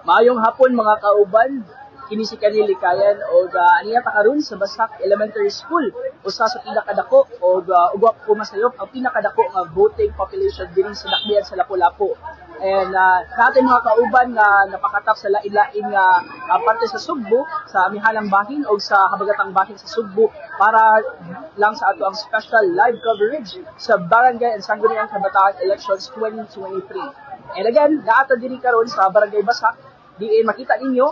Maayong hapon, mga kauban, kini si Kenny Likayan og aniya ta karon sa Basak Elementary School, usa sa pinakadako og ug wa ko masayop, ang pinakadako nga voting population dinhi sa dakbayan sa Lapu-Lapu. And sa ating mga kauban nga napakatap sa lain-lain nga parte sa Sugbo, sa amihanang bahin o sa habagatang bahin sa Sugbo para lang sa ato ang special live coverage sa Barangay and Sangguniang Kabataan Elections 2023. And again, naa ta diri karon sa Barangay Basak, diin makita ninyo,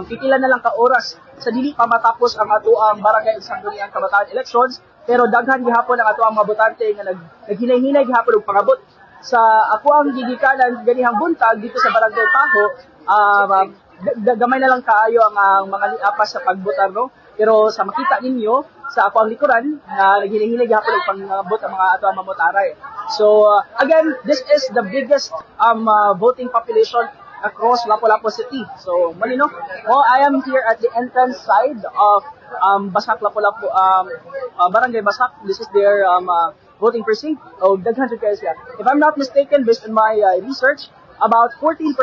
pipila na lang ka oras sa dili pa matapos ang ato ang Barangay and Sangguniang Kabataan Elections, pero daghan gihapon ang ato ang mga botante nga naghinay-hinay gihapon og pangabot. Sa ako ang gigikanan ganihang buntag dito sa Barangay Pajo, gamay na lang kaayo ang mga niapas sa pagbotar, no? Pero sa makita ninyo sa ako ang likuran na naghinay-hinay gihapon og pangabot ang mga ato ang mamotaray. So again, this is the biggest voting population across Lapu-Lapu City. So, mali, no? Oh, I am here at the entrance side of Basak Lapu-Lapu, Barangay Basak. This is their voting precinct. Oh, daghan jud kayo siya. If I'm not mistaken, based on my research, about 14%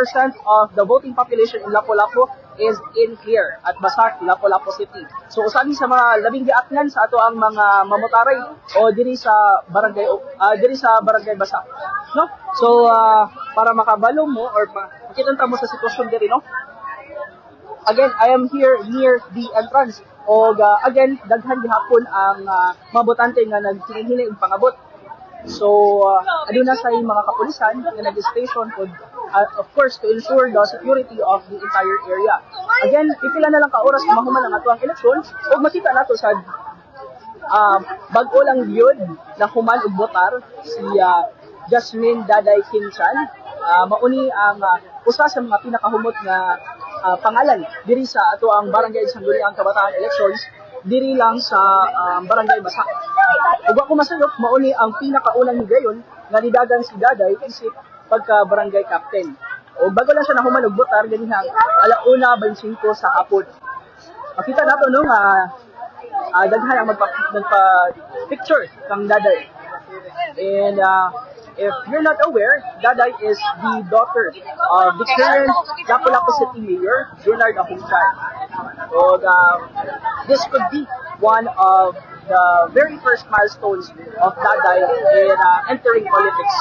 of the voting population in Lapu-Lapu is in here at Basak, Lapu-Lapu City. So usa ni sa mga labing giatngan sa ato ang mga mamotaray o diri sa Barangay Basak. No? So para makabalo mo or makita mo sa sitwasyon diri, no? Again, I am here near the entrance. O again, daghan gihapon ang mga botante nga naghinay-hinay og pangabot. So, aduna sa mga kapulisan nga nag-station pod, of course, to ensure the security of the entire area. Again, pipila na lang ka oras mahuman ang ato ang eleksyon ug makita nato sa bag-o lang gyud na human og botar si Jasmine Daday Kinchan. Mauni ang usa sa mga pinakahumot nga pangalan diri sa ato ang Barangay Sangguniang Kabataan Elections diri lang sa Barangay Basak. Ug ako masayop, mauni ang pinakaunang higayon nga nidagan si Daday isip pagka barangay captain. O bago lang siya nahuman og botar ganihang alauna 25 sa hapon. Makita nato, no, nga daghan ang nagpa picture kang Daday. And if you're not aware, Daday is the daughter of the current Lapu-Lapu City Mayor, Junard Ahungchan. So this could be one of the very first milestones of Daday in entering politics.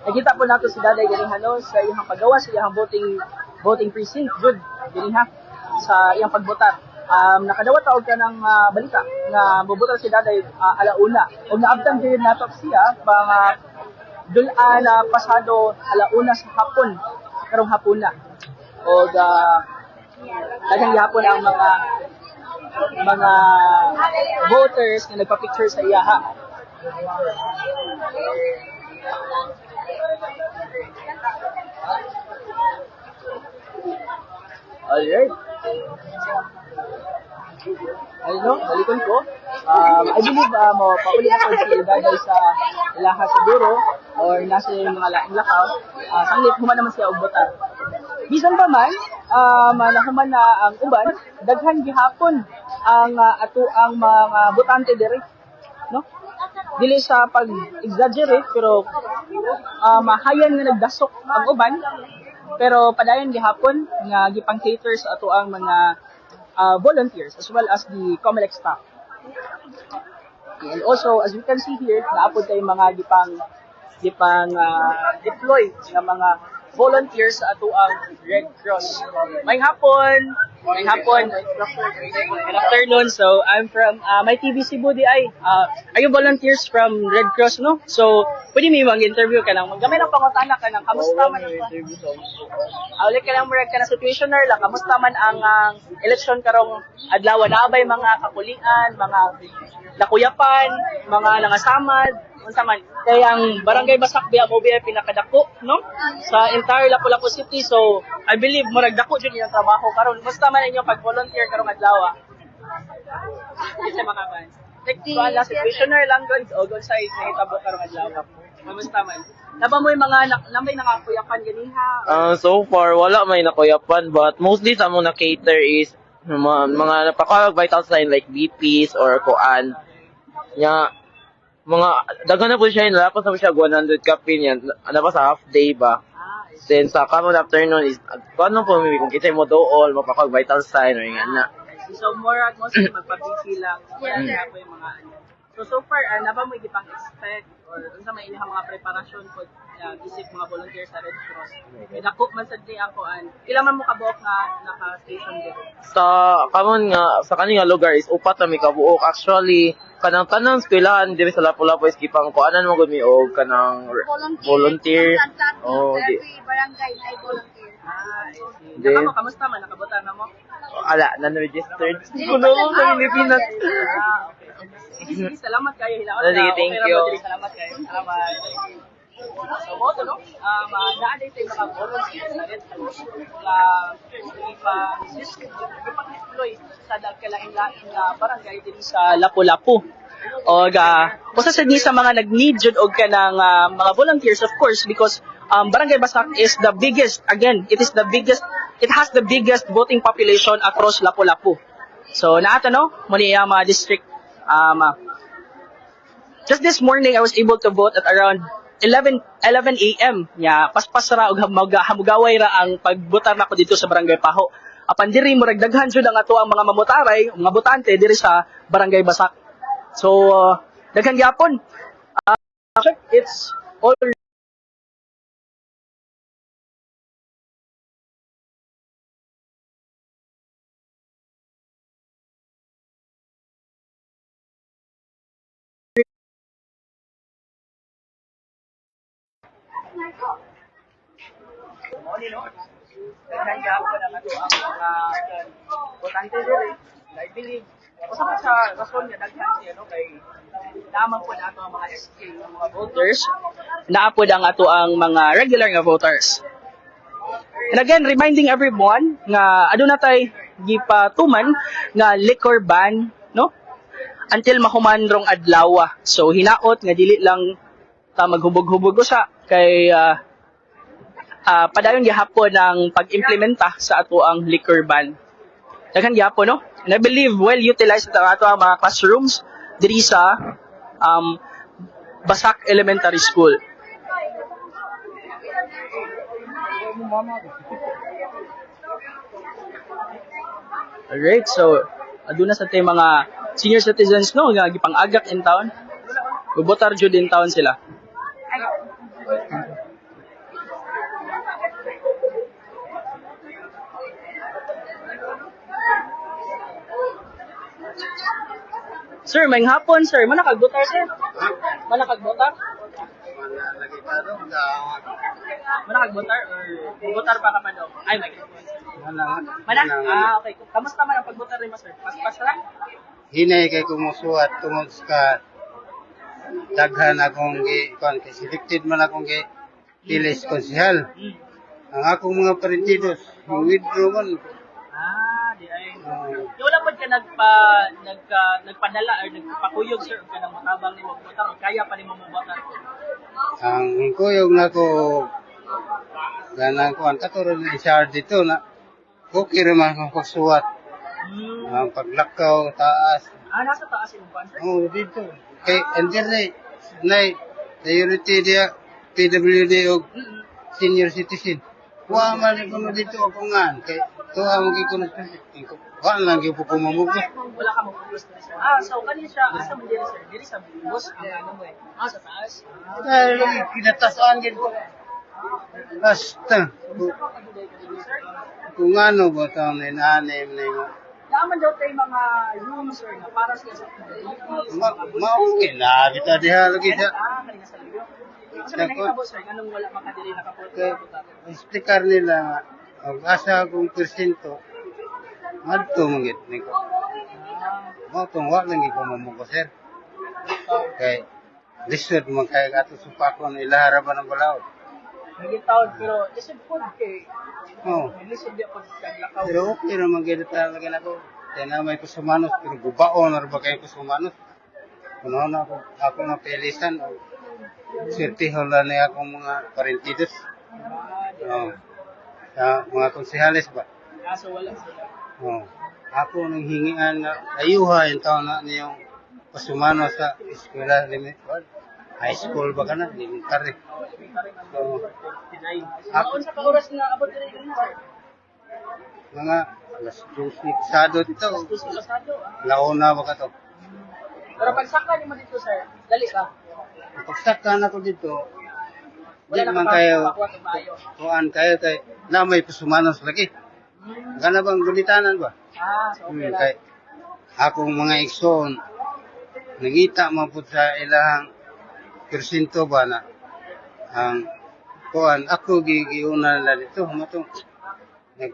Nakita po nato si Daday ganiha, no, sa iyang paggawa sa iyang voting voting precinct jud ganiha sa iyang pagbotar. Nakadawat ta og kanang balita nga mobotar si Daday alauna. Ug naabtan gyud nato siya mga dul-an na pasado alauna sa hapon karong hapon na. Og daghang gihapon ang mga voters nga nagpa-picture sa iyaha. Alright. Ayun, no, balikon ko. I believe mo pauli na po si Daday sa ilaha siguro or nasa yung mga laing lakaw. Sanglit human naman siya og botar. Bisan pa man, nahuman na ang uban, daghan gihapon ang ato ang mga botante diri. No? Dili sa pag-exaggerate, pero mahayan nga nagdasok ang uban, pero padayon gihapon nga gipang-cater sa ato ang mga volunteers as well as the COMELEC staff. And also, as we can see here, naa pod kay mga gipang deploy nga mga volunteers sa ato ang Red Cross. May hapon, may hapon. Good afternoon. So, I'm from my TV Cebu diay. Are you volunteers from Red Cross, no? So, pwede mi mag-interview ka lang. Gamay lang pangutana ka lang. Kamusta man ang ulit ka lang, murag ka na situationer lang. Kamusta man ang eleksyon karong adlaw? Naa bay mga kakulian, mga nakuyapan, mga nangasamad, unsa man? Kay ang Barangay Basak biya mo biya pinakadako, no? Sa entire Lapu-Lapu City. So, I believe murag dako jud inyong trabaho karon. Kamusta man inyong pag-volunteer karong adlaw? Sa mga ban. Like, kuan lang, situationer lang gud o gud sa nahitabo karong adlaw. Kamusta man? Naba mo yung mga namay nakakuyapan ganiha? So far, wala may nakuyapan, but mostly sa among na-cater is mga napakawag vital sign like BPs or kuan. Nya, mga, daghan na po siya, nalapas na po siya 100 kapin yan. Ano pa sa half day ba? Ah, I see. Then sa kamon afternoon is, kuan po, kung kita mo dool, mapakawag vital sign or nga na. I see. So, more at mostly magpa-busy lang. Wala na po yung mga ano. So, so far, naba mo gipang expect or unsa may inyong mga preparasyon po isip mga volunteer sa Red Cross? Kay dako man sad ni ang kuan. Pila man mo kabuok nga naka-station dito? Sa kamon nga sa kani nga lugar is upat na mi kabuok. Actually, kanang tanang eskwelahan diri sa Lapu-Lapu is gipang kuanan mo gud mi og kanang Volunteer. Volunteer. Oh, Oh, di every barangay na volunteer. Ah, I see. Then- Naka mo, kamusta man? Nakabutan na mo? Ala, non-registered. Kuno sa Pilipinas. Ah, okay. Sige, sige, salamat kayo. Hinaot Sige, na. thank Okay ra you. mo diri. Salamat kayo. Salamat. So, mo to, no? Naa day mga volunteers sa Red Cross na ipa-deploy sa kalain-lain na barangay diri sa Lapu-Lapu. O usa sad ni sa mga nag-need jud og kanang mga volunteers, of course, because Barangay Basak is the biggest, again, it is the biggest, it has the biggest voting population across Lapu-Lapu. So naata, no, mo ni ang mga district. Just this morning I was able to vote at around 11 a.m. Nya paspas ra og hamugaway ra ang pagbotar nako dito sa Barangay Paho. Apan diri murag daghan jud ang ato ang mga mamutaray, mga botante diri sa Barangay Basak. So daghan gyapon. It's all mo ni, no. Daghan gyapon ang ato ang mga botante diri. I believe usa pa sa rason nga daghan siya, no, kay naman po na ato ang mga SK nga mga voters, naa pod ang ato ang mga regular nga voters. And again, reminding everyone nga aduna tay gipatuman nga liquor ban, no? Until mahuman rong adlaw. So hinaot nga dili lang ta maghubog-hubog usa kay padayon gihapon ang pag-implementa sa ato ang liquor ban. Daghan gihapon, no? And I believe well utilized ang ato ang mga classrooms diri sa Basak Elementary School. Alright, so aduna sa tay mga senior citizens, no, nga gipang-agak in town. Bubotar jud in town sila. Sir, may hapon, sir. Mana kagbotar, sir? Mana kagbotar? Mana kagbotar or botar pa ka pa daw? Ay, microphone, sir. Mana? Ah, okay. Kamusta man ang pagbotar nimo, sir? Paspas ra? Hinay kay kumusuat tungod sa daghan akong gi kuan kay selected man akong gi pilis konsehal. Ang akong mga parentidos withdraw man. Ah, di ay. Di wala pod ka nagpadala or nagpakuyog, sir, og kanang motabang nimo botar or kaya pa nimo mobotar? Ang kuyog nako ganang kuan kato ron ni HR dito na okay ra man akong pagsuwat. Ang paglakaw taas. Ah, nasa taas imong kuan, sir? Oh, dito kay under na priority dia PWD og senior citizen. Wa man ni kuno dito ako nga kay tuwa mo gyud kuno. Wa lang gyud ko mamugos. Wala ka mo-focus na, sir. Ah, so kani siya asa man diri, sir? Diri sa bus ang ano mo eh. Ah, sa taas. Dahil lagi kinatasaan gyud ko. Basta Sir, kung ano ba taon ni nanim ni mo. naaman daw tay mga rooms, sir, na para sila sa PWDs, Ma mao na kita diha lagi sa Ah, kanina sa liyo. Sa may nahitabo, sir, anong wala makadiri nakapunta kay explicar nila nga og asa akong porsyento ngadto man gyud ni ko. Mao tong wa lang gyud ko mamugos, sir. Kay lisod man kay ato supakon ilahara ba ng balaod. Naging taon, pero lisod po kay Oh. lisod di ako kaglakaw. Pero okay naman gyud talaga nako. Kaya na may kusumanos, pero gubaon na ba kayo kusumanos? Kuno na ako ako nga pilisan og swertihon lang ni akong mga parentidos. Oh. Sa mga konsehales ba? Kaso wala sila. Oh. Ako nang hingian nga ayuha yung taon na niyong pasumano sa eskwela limit high school ba kana elementary. Oh. 59. Mga unsa ka oras na abot diri kanina, sir? Mga alas 12 pasado dito. Alas 12 pasado. Ah. Launa ba ka to? Pero pagsaka nimo dito, sir, dali ka. Pagsaka na ko dito, Wala di na man ka kayo pakuha og maayo. Kuan kayo kay na may pasumanos lagi. Kana bang gulitanan ba? Ah, so okay lang. Kay akong mga igsoon nangita man pud sa ilahang persinto ba na ang kuan ako gigiuna na dito matong nag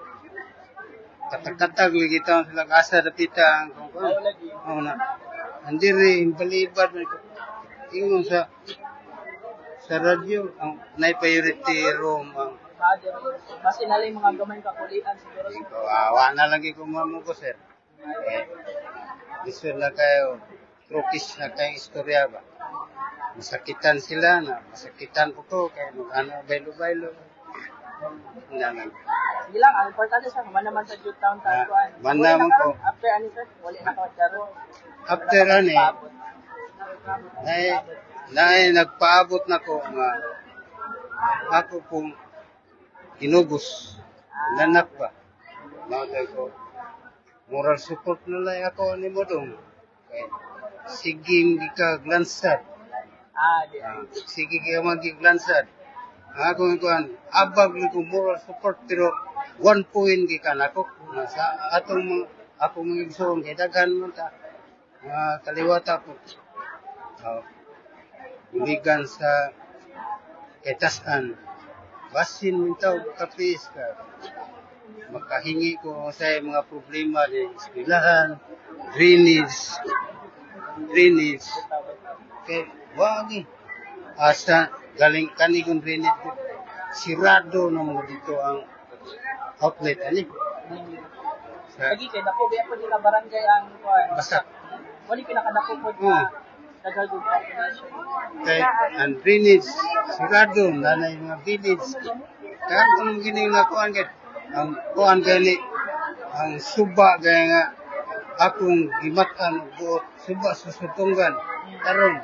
katag-katag lagi taon sila asa dapita ang kung kuan. Oo, lagi. Oo na. Andiri balibad man ko. Ingon sa radyo ang nay priority room ang Ah, di ba? Basta nalay mga gamay kakulian siguro. Kawawa na lagi ko mo ko, sir. Eh, lisod na kayo, trukis na kayo istorya ba? Masakitan sila na, masakitan ko to, kaya mag-ano, baylo-baylo. Hindi lang. Sige lang, ang importante sir, man naman sa Jute Town Ah, kuan. man Wala naman na karon, ko. After ani sir, wala na ka karon. After ani, naay nagpaabot na ko nga ako pong ginugos, nanak ba? Mao ko, moral support na lang ako ni mo dong. Kaya, sige gikaglansad. Ah, di. Sige kayo magiglansad. Ang akong kuan, abag ni ko moral support pero 1 point gikan ako na sa atong mga akong mga igsoon kay daghan man ta mga kaliwata ko. Oh, buligan sa ketasan. Basin mintaw kapis ka. Makahingi ko sa mga problema ni eskwelahan, drainage, drainage. Kay wagi asa galing kani kong drainage ko. Sirado na mo dito ang outlet ani. Sa Lagi kay dako biya po nila barangay ang kuan. Basak. Wali pinakadako po na daghang gud population. Kay ang drainage sirado na na yung mga village. Kaya kung gini na kuan kay ang kuan gani ang suba gaya nga akong gimatan og buot suba sa Sutunggan karon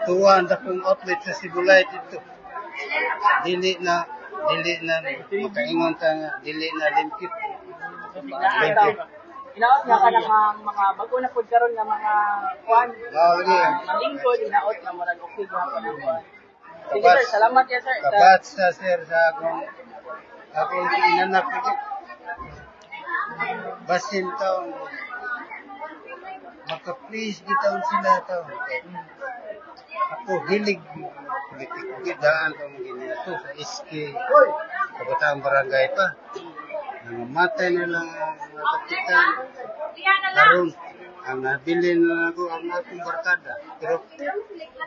tuwa ang dakong outlet sa Sibulay dito dili na makaingon ta nga dili na limpyo. Inaot Inaot nga ka ng mga bago na pud karon nga mga kuan. Mao lagi. Mga lingkod inaot nga murag okay gihapon ang kuan. Sige sir, salamat ya sir. Kabat sa sir sa akong inanak lagi. Basin taon maka-please gitaon sila taon kay ako hilig politik gidaan ko mga to sa SK Kabataan Barangay pa nangamatay nila ang mga kapitan karon ang nabilin na ako ang akong barkada pero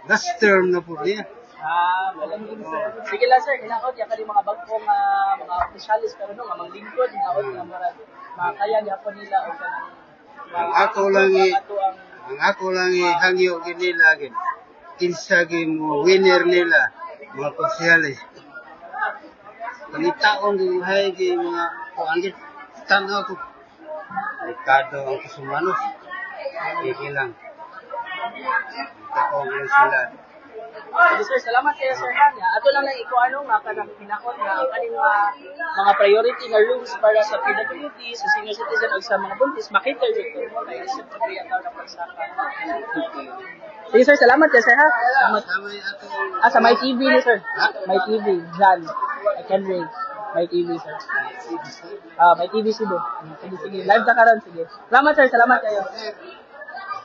last term na po niya. Ah, wala gid. Sige lang sir, hinaot ya kani mga bag-ong mga opisyalis karon no, nga mga lingkod hinaot nga murag makaya gyapon nila og kanang Ang ako lang ato ang Ang ako lang ihangyo gid nila gid kinsa gi mo winner nila mga konsehales panitaon gi hay gi mga kuan gid tan-aw ko delikado ang kasumanos sige lang taon lang sila. Sige sir, salamat kayo sir Hanya. Ato lang nang iko ano nga kanang hinaot nga kaning mga priority nga rooms para sa PWD, sa senior citizen ug sa mga buntis makita jud ko kay isip ko ang taon na pagsaka. Sige sir, salamat kayo sir ha. Salamat. Sa may atong Ah, sa My TV ni sir. Ha? My TV, John. I can ring. My TV sir. Ah, My TV Cebu. Sige, sige. Live ta karon sige. Salamat sir, salamat kayo.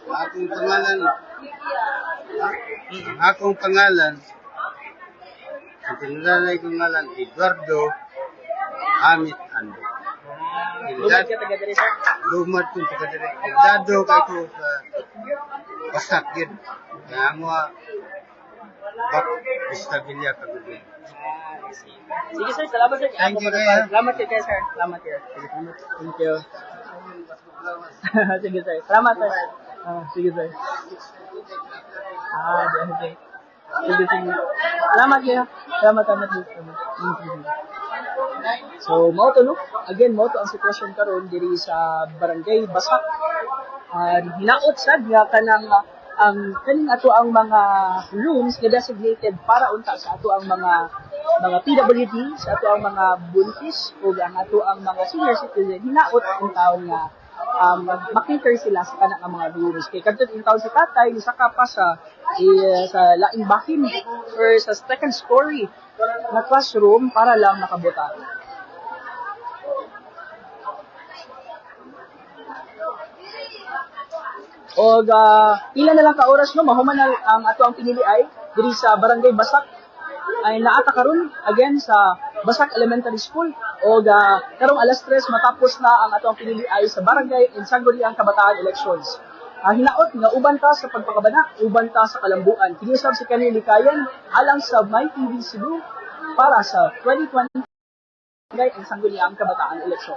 Akong pangalan ha? Ang akong pangalan ang tinulanay kong ngalan Eduardo Amit Ando. Lumad ka taga diri sir. Lumad kong taga diri. Eduardo kay ko sa Basak gid. Kaya mo Bak Vistabilia kagabi. Ah, I see. Sige sir, salamat sir. Thank you, kayo. Salamat kayo sir. Salamat kayo. Thank you. Sige, sir. Salamat, sir. Ah, sige, sir. Ah, sige. Sige, sige. Salamat kayo. Salamat, salamat. Salamat. Sige. So, mao to, no? Again, mao to ang sitwasyon karon diri sa Barangay Basak. Hinaot sad nga kanang ang kaning ato ang mga rooms nga designated para unta sa ato ang mga PWD, sa ato ang mga buntis ug ang ato ang mga senior citizen, hinaot ang taon nga makater sila sa kanang mga rooms. Kay kadto in taon si tatay nisaka pa sa laing bahin or sa second story na classroom para lang makabuta. Og pila na lang ka oras, no, mahuman na ang ato ang pinili ay diri sa Barangay Basak ay naata karon again sa Basak Elementary School og karong alas 3 matapos na ang ato ang pinili ay sa Barangay and Sangguniang Kabataan elections. Hinaot nga uban ta sa pagpakabana, uban ta sa kalambuan. Kini usab si Kenny Likayan alang sa My TV Cebu para sa 2020 Barangay and Sangguniang Kabataan elections.